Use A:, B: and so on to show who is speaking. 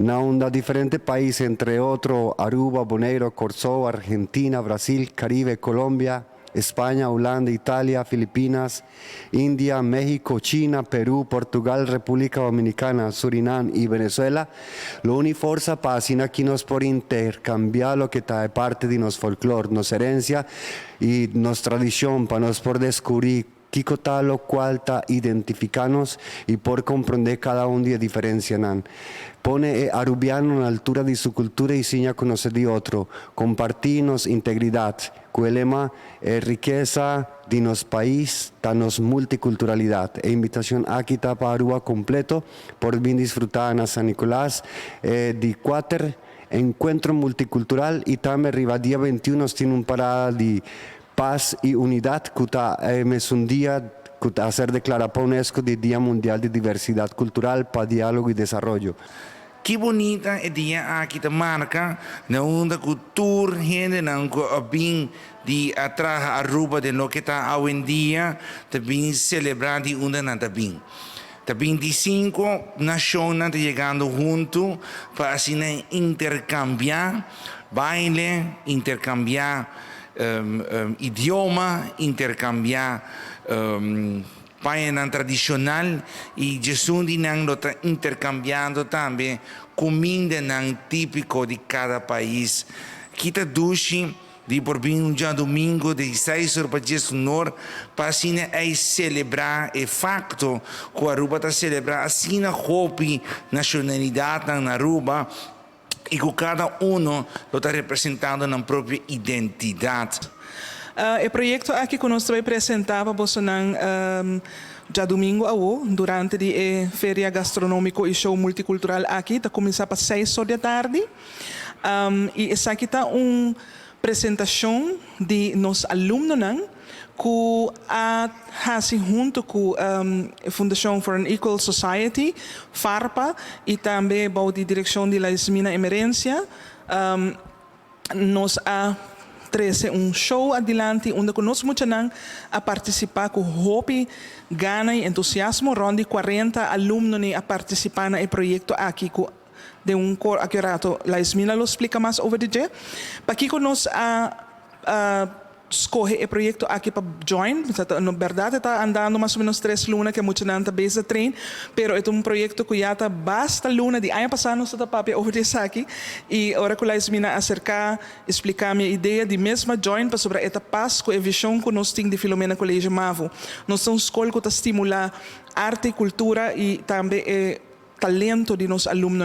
A: Na unda diferente pais, entre otro Aruba, Boneiro, Corsou, Argentina, Brasil, Caribe, Colombia, Spaña, Hulanda, Italia, Filipinas, India, Mexico, China, Peru, Portugal, Republica Dominicana, Surinam y Venezuela, lo uni forsa pa asina aki nos por intercambia loke ta parti di nos folklore, nos herencia y nos tradicion, pa nos por descubri kico ta locual ta identifica nos y por comprende cada un di e diferencianan. Pone e Arubiano na altura di su cultura y siña conoce di otro, comparti nos integridad, cu e lema "Rikesa di nos pais ta nos multiculturalidad". E invitacion aki ta pa Aruba completo por bin disfruta na San Nicolas di 4 encuentro multicultural y tambe riba dia 21 tin un parada di paz y unidad cu ta un dia cu a ser declara pa UNESCO di Dia Mundial di Diversidad Cultural pa Dialogo y Desaroyo.
B: Ki bunita e dia aki ta marca na unda cultura hendenan cu a bin di traha Aruba den loke ta awendia ta bin celebra di unda nan ta bin. Ta 25 nacion ta yegando hunto pa asina intercambia baile, intercambia idioma, intercambia paña tradicional y nan ta intercambiando tambe cumindanan tipico di cada pais. Ki ta dushi di por bin un diadomingo di 6 or pa 10 or pa asina e celebra e facto cu Aruba ta celebra asina hopi nacionalidad na Aruba y cu cada un ta representando nan propio identidad.
C: E proyecto aki cu nos ta bay presenta pa boso diadomingo awo, durante e feria gastronomico y show multicultural aki, ta cuminsa pa 6 or di atardi. Y esaki ta un presentacion di nos alumnonan cu a hasi hunto cu Fundacion for an Equal Society, FARPA, y tambe e direccion di Laismina Emerencia. Nos a trece un show adilanti unda cu nos muchanan a participa cu hopi gana y entusiasmo. Rond di 40 alumno a participa na e proyecto aki cu di un cor aki rato Laismina lo splica mas over di dje. Pakico nos a scoge e proyecto aki pa join, na berdad ta andando mas o menos 3 luna cu muchanan ta bezig train, pero e ta un proyecto cu ya ta basta luna, di aña pasa nos ta papia over di esaki y ora cu Laismina acerca, splica mi idea di mes m'a join pasobra e ta pas cu e vision cu nos tin di Filomena College Mavo. Nos ta un scol cu ta stimula arte y cultura y tambe e talento di nos alumnonan.